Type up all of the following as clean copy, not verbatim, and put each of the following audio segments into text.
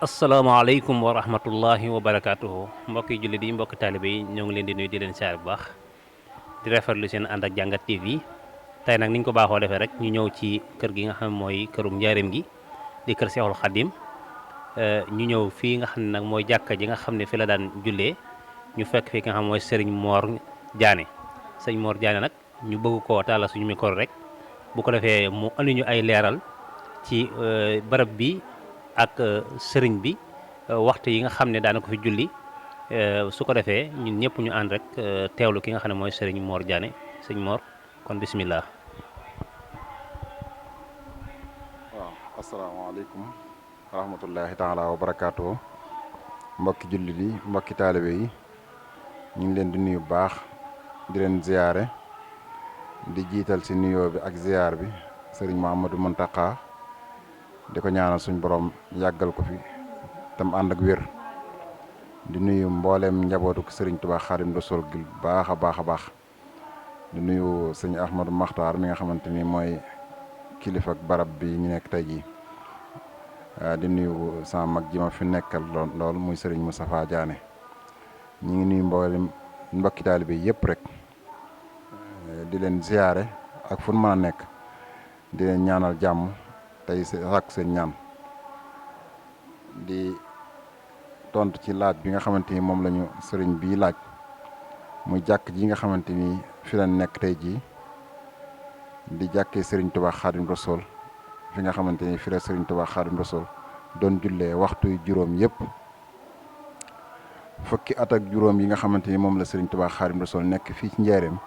asalaamaaleykum wa rahmatullahi wa barakaatuhu mbokki jullit yi mbokki taalibe yi ñoo ngi leen di nuyu di leen siyaar bu baax di rafetlu seen ànd ak jàngat TV tey nag niñ ko baaxoo defee rek ñu ñëw ci kër gi nga xam mooy kërum njaareem gi di kër Seexul Xadim ñu ñëw fii nga xam ne nag mooy jàkka ji nga xam ne fi la daan jullee ñu fekk fi nga xam mooy Serigne Mor Diané sëñ Mor Diané nag ñu bëgg koo tàllal suñu micro rek bu ko defee mu andi ñu ay leeral ci barab bi ak sëriñ bi waxtu yi nga xam ne daana ko fi julli su ko defee ñun ñëpp ñu ànd rek teewlu ki nga xam ne mooy sëriñ Mor Diané sëñ Mor kon bismillah. waaw asalaamaaleykum wa rahmatullahi taala wa barakaatu mbokki jullit yi mbokki taalibe yi ñu ngi leen di nuyu bu baax di leen ziyaare di jiital ci nuyoo bi ak ziyaar bi sëriñ Mouhamadou Mountakha di ko ñaanal suñ borom yàggal ko fi tam ànd ak wér di nuyu mbooleem njabootu sëriñ Tuubaa Xaadimu Rasuul gi baax a baax a baax di nuyu sëñ Ahmadou Makhtar mi nga xamante ni mooy kilifa ak barab bi ñu nekk tey jii di nuyu sama mag ji ma fi nekkal lool muy sëriñ Moustapha Diané ñu ngi nuyu mboolem mbokki taalibe yëpp rek di leen ziyaare ak fu nu mën a nekk di leen ñaanal jàmm tey sàkku seen ñaan di tontu ci laaj bi nga xamante ni moom lañu sëriñ bii laaj muy jàkk ji nga xamante ni fi la nekk tey jii di jàkkee sëriñ Tuubaa Xaadimu Rasuul fi nga xamante ni fi la sëriñ Tuubaa Xaadimu Rasuul doon jullee waxtu juróom yëpp fukki at ak juróom yi nga xamante ni moom la sëriñ Tuubaa Xaadimu Rasuul nekk fii ci njaareem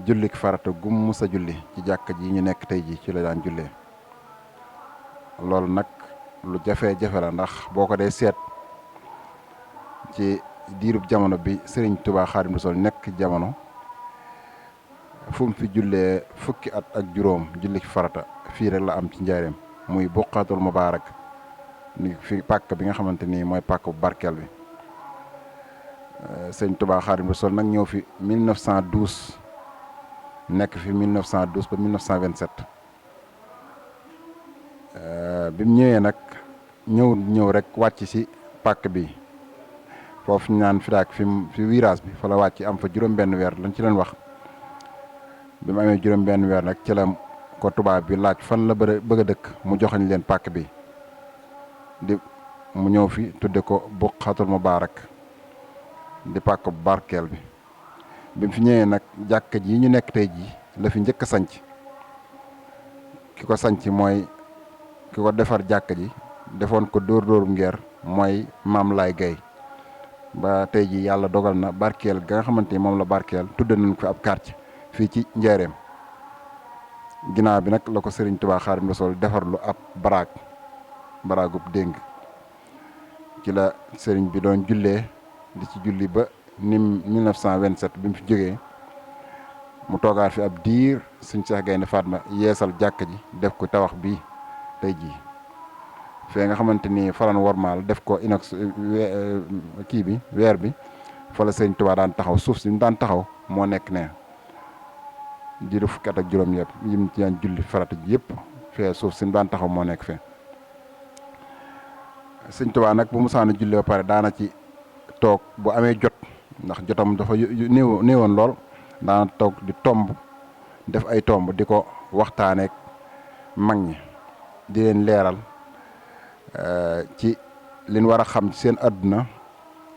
jullik farata gum musa julli ci jàkka ji ñu nekk tey ji ci la daan jullee loolu nag lu jafe-jafe la ndax boo ko dee seet ci diirub jamono bi sëriñ Tuubaa Xaadimu Rasuul nekk jamono fu mu fi jullee fukki at ak juróom jullik farata fii rek la am ci njaareem muy buqaatul mubaarak ni fi pàkk bi nga xamante ni mooy pàkk bu barkeel bi sëriñ Tuubaa Xaadimu Rasuul nag ñëw fi 1912 nekk fi 1912 ba 1927 bi mu ñëwee nag ñëw rek wàcc ci pàkk bi foofu ñu naan fi virage bi fa la wàcc am fa juróom-benn weer lañ ci leen wax bi mu amee juróom-benn weer nag ci la ko tubaab bi laaj fan la bëgg a dëkk mu joxañ leen pàkk bi mu ñëw fi tudde ko Buqaatul Mubaarak di pàkk bu barkeel bi mu fi ñëwee nag jàkka ji ñu nekk tey jii la fi njëkk a sanc ki ko sanc mooy ki ko defar jàkka ji defoon ko dóor ngeer mooy Maam Laay Gay ba tey jii yàlla dogal na barkeel ga nga xamante ni moom la barkeel tudde nañ ko ab quartier fii ci njaareem ginnaaw bi nag la ko sëriñ Tuubaa Xaadimu Rasuul defarlu ab baraagub déng ci la sëriñ bi doon jullee di ci julli ba ni 1927 bi mu fi jógee mu toogaat fi ab diir sëñ Cheikh Gaynde Fatma yeesal jàkka ji def ko tabax bii tey jii fee nga xamante ni falan wormaal def ko inox kii bi weer bi fa la sëriñ Tuubaa daan taxaw suuf si mu daan taxaw moo nekk ne diiru fukki at ak juróom yëpp yim ci daan julli farata ji yëpp fee suuf si mu daan taxaw moo nekk fee sëriñ Tuubaa nag bu mu saana julli ba pare daana ci toog bu amee jot ndax jotam dafa néewoon lool daana toog di tomb def ay tomb di ko waxtaaneek mag ñi di leen leeral ci liñ war a xam ci seen àdduna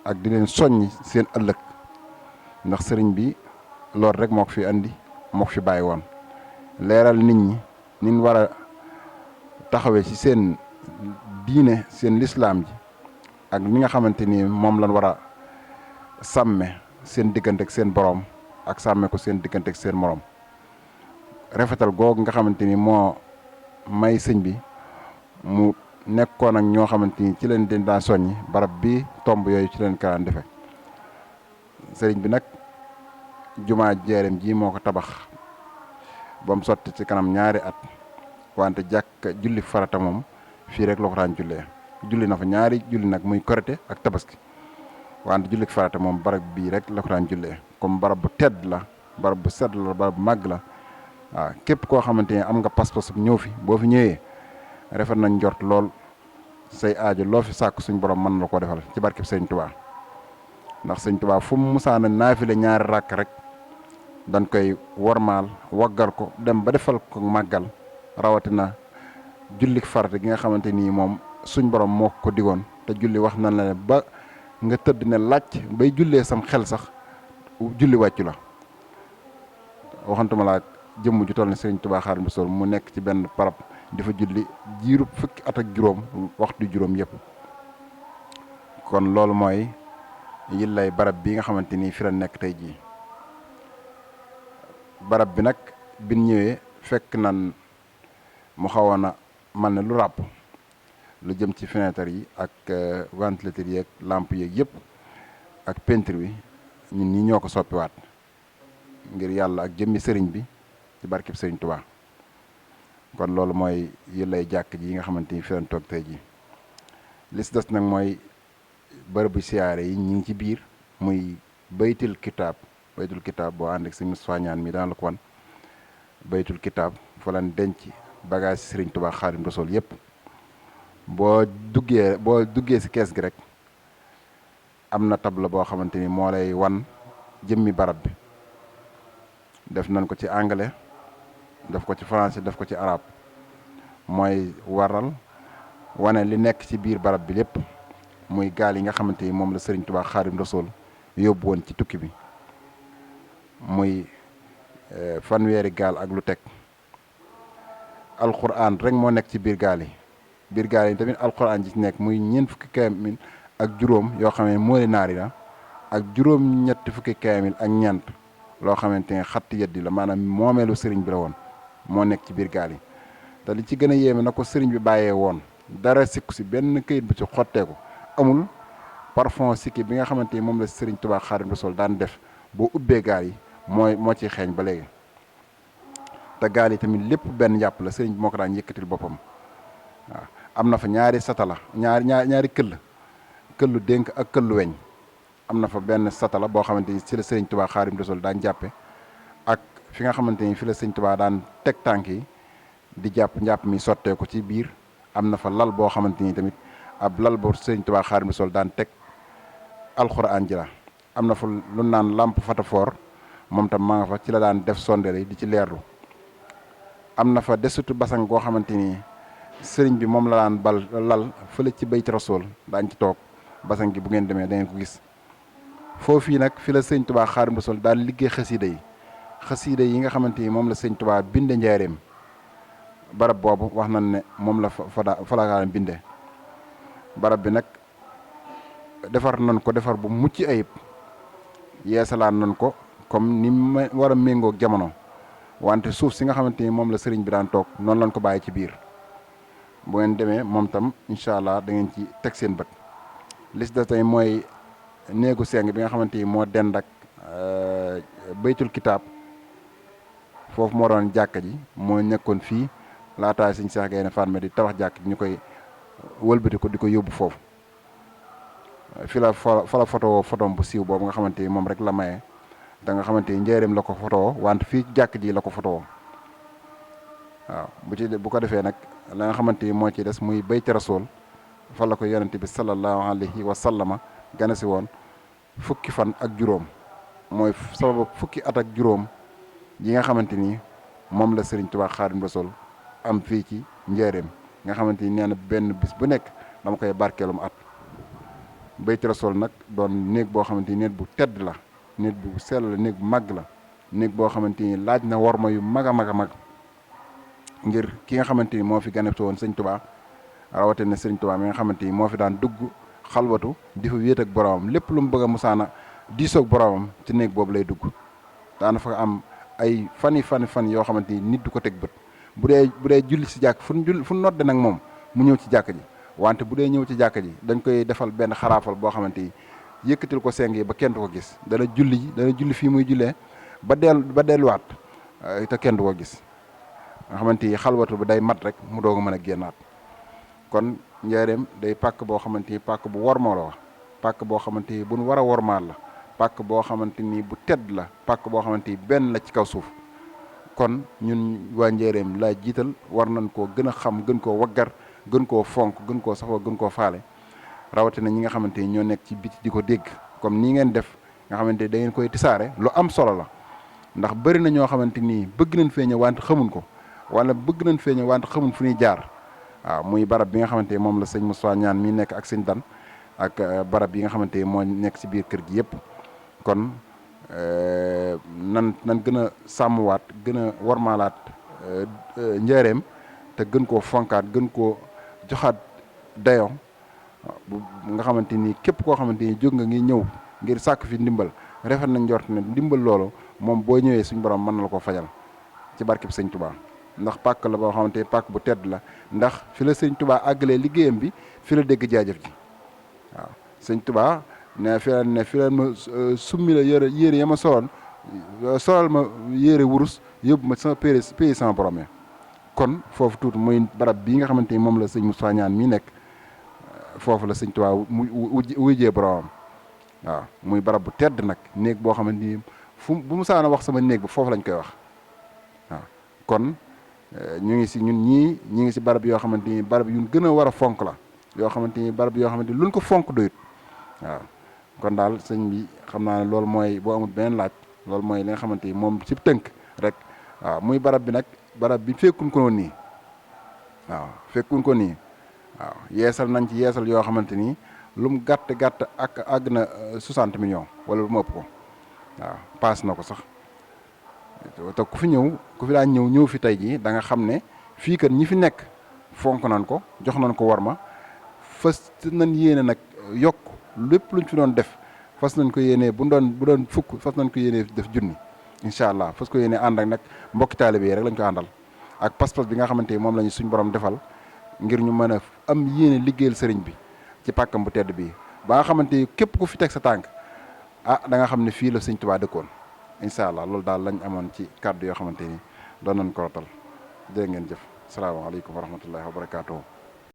ak di leen soññ seen ëllëg ndax sëriñ bi loolu rek moo ko fi andi moo ko fi bàyyi woon leeral nit ñi niñ war a taxawee ci seen diine seen lislaam ji ak ni nga xamante ni moom lañ war a sàmme seen diggante ak seen borom ak sàmme ko seen diggante ak seen morom rafetal googu nga xamante ni moo may sëñ bi mu nekkoon ak ñoo xamante ni ci leen den daan soññi barab bi tomb yooyu ci leen karaan defe sëriñ bi nag jumaa jeereem ji moo ko tabax ba mu sotti ci kanam ñaari at wante jàkk julli farata moom fii rek la ko daan jullee julli na fa ñaari julli nag muy korite ak tabaski wante julli farata moom barab bii rek la ko daan jullee comme barab bu tedd la barab bu sedd la barab bu màgg la waaw képp koo xamante ne am nga pas-pas ñëw fi boo fi ñëwee rafet nañ njort lool say aajo loo fi sàkk suñ borom mën na koo defal ci barkeb sëñ Tuubaa ndax sëñ Tuubaa fu mu musaana naafile ñaari ràkk rek dañ koy wormaal waggal ko dem ba defal ko màggal rawatina julli farata gi nga xamante nii moom suñ borom moo ko digoon te julli wax na la ne ba nga tëdd ne làcc bay jullee sam xel sax julli wàccu la waxantuma laa jëmm ju toll ne sëriñ Tuubaa Xaadimu Rasuul mu nekk ci benn barab di fa julli jiirub fukki at ak juróom waxtu juróom yëpp kon loolu mooy yillay barab bi nga xamante ni fi la nekk tey jii barab bi nag bin ñëwee fekk nan mu xawoon a mel ne lu ràpp lu jëm ci fenêtre yi ak ventilateur yi ak lampe yeeg yëpp ak peinture bi ñun ñi ñoo ko soppiwaat ngir yàlla ak jëmmi sëriñ bi ci barkeb sëriñ Tuubaa kon loolu mooy yillay jàkk ji yi nga xamante ni fi lañ toog tey jii li si des nag mooy bërëbu siyaare yi ñu ngi ci biir muy baytul kitaab boo ànd ak sëñ Mustafaa ñaan mi daan la ko wan baytul kitaab fa lañ denc bagage sëriñ Tuubaa Xaadimu Rasuul yëpp boo duggee si kees gi rek am na table boo xamante ni moo lay wan jëmmi barab bi def nañ ko ci anglais def ko ci français def ko ci arabe mooy waral wane li nekk ci biir barab bi lépp muy gaal yi nga xamante ni moom la sëriñ Tuubaa Xaadimu Rasuul yóbbu woon ci tukki bi muy fanweeri gaal ak lu teg alquran rek moo nekk ci biir gaal yi tamit alquran ji ci nekk muy ñeent fukki kaamil ak juróom yoo xam ne mooli naari la ak juróom ñetti fukki kaamil ak ñeent loo xamante ne xatti yeddi la maanaam moomeelu sëriñ bi la woon moo nekk ci biir gaal yi te li ci gën a yéeme na ko sëriñ bi bàyyee woon dara sikku si benn këyit bu ci xotteeku amul parfum sikki bi nga xamante ni moom la sëriñ Tuubaa Xaadimu Rasuul daan def boo ubbee gaal yi moo ciy xeeñ ba léegi te gaal yi tamit lépp benn yàpp la sëriñ bi moo ko daan yëkkatil boppam waaw am na fa ñaari satala ñaari këllu dénk ak këllu weñ am na fa benn satala boo xamante ni ci la sëriñ Tuubaa Xaadimu Rasuul daan jàppe ak fi nga xamante ni fi la sëriñ Tuubaa daan teg tànk yi di jàpp njàpp mi sotteeku ci biir am na fa lal boo xamante ni tamit ab lal boo sëriñ Tuubaa Xaadimu Rasuul daan teg alxuraan ji la am na fa lu naan lampe fatafoor moom tam maa nga fa ci la daan def sondeel yi di ci leerlu am na fa desitu basang goo xamante ni sëriñ bi moom la daan lal fële ci Bayti Rasuul daañ ci toog basang gi bu ngeen demee da ngeen ko gis foofii nag fi la sëriñ Tuubaa Xaadimu Rasuul daan liggéey xasiida yi nga xamante ni moom la sëriñ Tuubaa binde njaareem barab boobu wax nañ ne moom la fa la daan binde barab bi nag defar nañ ko defar bu mucc ayib yeesalaan nañ ko comme ni ma war a méngoog jamono wante suuf si nga xamante ni moom la sëriñ bi daan toog noonu lañ ko bàyyi ci biir bu ngeen demee moom tam incha allah da ngeen ci teg seen bët li si des tey mooy néegu seng bi nga xamante ni moo dend ak baytul kitaab foofu moo doon jàkka ji moo nekkoon fii laataay sëñ Seex Gaynde Fatma di tabax jàkk ji ñu koy wëlbati ko di ko yóbbu foofu fi la fa la photom bu siiw boobu nga xamante ni moom rek la maye da nga xamante ni njëriñ la ko photo wante fii jàkk ji la ko photo waaw bu ko defee nag la nga xamante ni moo ci des muy Bayti Rasuul fa la ko yonente bi sallallahu alayhi wa sallama gane si woon fukki fan ak juróom mooy sababu fukki at ak juróom yi nga xamante ni moom la Sëriñ Tuubaa Xaadimu Rasuul am fii ci njëriñ nga xamante ni nee na benn bis bu nekk dama koy barkeelum at Bayti Rasuul nag doon néeg boo xamante ni néeg bu tedd la néeg bu sell la néeg bu màgg la néeg boo xamante ni laaj na worma yu mag a mag a mag ngir ki nga xamante ni moo fi ganepte woon sëñ Tuubaa rawatina sëñ Tuubaa mi nga xamante ni moo fi daan dugg xalwatu di fa wéet ak boromam lépp lu mu bëgg a musaana diisoog boromam ci néeg boobu lay dugg daana fa am ay fan yoo xamante ni nit du ko teg bët bu dee julli si jàkk fu nodde nag moom mu ñëw ci jàkk ji wante bu dee ñëw ci jàkk ji dañ koy defal benn xaraafal boo xamante ni yëkkatil ko seng yi ba kenn du ko gis dana julli fii muy jullee ba delluwaat te kenn du ko gis nga xamante ni xalwatu bi day mat rek mu doog a mën a génnaat kon njaareem day pàkk boo xamante ni pàkk bu wormoo la wax pàkk boo xamante ni bu nu war a wormaal la pàkk boo xamante ni bu tedd la pàkk boo xamante ni benn la ci kaw suuf kon ñun waa njaareem laa jiital war nañ koo gën a xam gën koo waggar gën koo fonk gën koo safoo gën koo faale rawatina ñi nga xamante ni ñoo nekk ci biti di ko dégg comme nii ngeen def nga xamante ni da ngeen koy tisaare lu am solo la ndax bëri na ñoo xamante ni bëgg nañ fee ñëw wante xamuñ ko wala bëgg nañ fee ñëw wante xamuñ fu ñuy jaar waaw muy barab bi nga xamante ni moom la sëñ Moussa ñaan mi nekk ak sëñ Dan ak barab yi nga xamante ni moo nekk ci biir kër gi yëpp kon nan gën a sàmmwaat gën a warmaalaat njëreem te gën koo fonkaat gën koo joxaat dayo bu nga xamante ni képp koo xamante ni jóg nga ngi ñëw ngir sàkk fi ndimbal rafet nañ njort ne ndimbal loolu moom boo ñëwee suñu borom mën na la ko fajal ci barkeb sëñ Touba ndax pàkk la boo xamante ni pàkk bu tedd la ndax fi la sëñ Touba àggalee liggéeyam bi fi la dégg jaajëf ji waaw sëñ Touba ne fi la ma summi la yére ya ma solal ma yére wurus yóbbu ma sama pays sama borom ya kon foofu tuuti muy barab bii nga xamante ni moom la sëñ Moussa ñaan mi nekk foofu la sëñ Touba wujjee boromam waaw muy barab bu tedd nag néeg boo xamante ni bu mu saana wax sama néeg ba foofu lañ koy wax waaw kon ñu ngi si barab yoo xamante ni barab yu gën a war a fonk la yoo xamante ni barab yoo xamante ni luñ ko fonk doyut waaw kon daal sëñ bi xam naa ne loolu mooy boo amul beneen laaj loolu mooy li nga xamante ni moom si tënk rek waaw muy barab bi nag barab bi fekkuñ ko nii waaw fekkuñ ko nii waaw yeesal nañ ci yeesal yoo xamante ni lu mu gàtt ak àgg na 60 millions wala lu mu ëpp ko waaw paas na ko sax te ku fi daan ñëw fi tey jii da nga xam ne fii kat ñi fi nekk fonk nañ ko jox nañ ko war ma fas nañ yéene nag yokk lépp luñ fi doon def fas nañ ko yéene bu doon fukk fas nañ ko yéene def junni incha allah fas ko yéene ànd ak nag mbokki taalibe yi rek lañ ko àndal ak pas-pas bi nga xamante ni moom lañu suñ borom defal ngir ñu mën a am yéene liggéeyal sëriñ bi ci pàkkam bu tedd bii ba nga xamante ni képp ku fi teg sa tànk da nga xam ne fii la sëñ Tuubaa dëkkoon incha allah loolu daal lañ amoon ci kàddu yoo xamante ni doon nañ ko rotal jërë ngeen jëf salaamaaleykum wa rahmatullahi wa barakaatuhu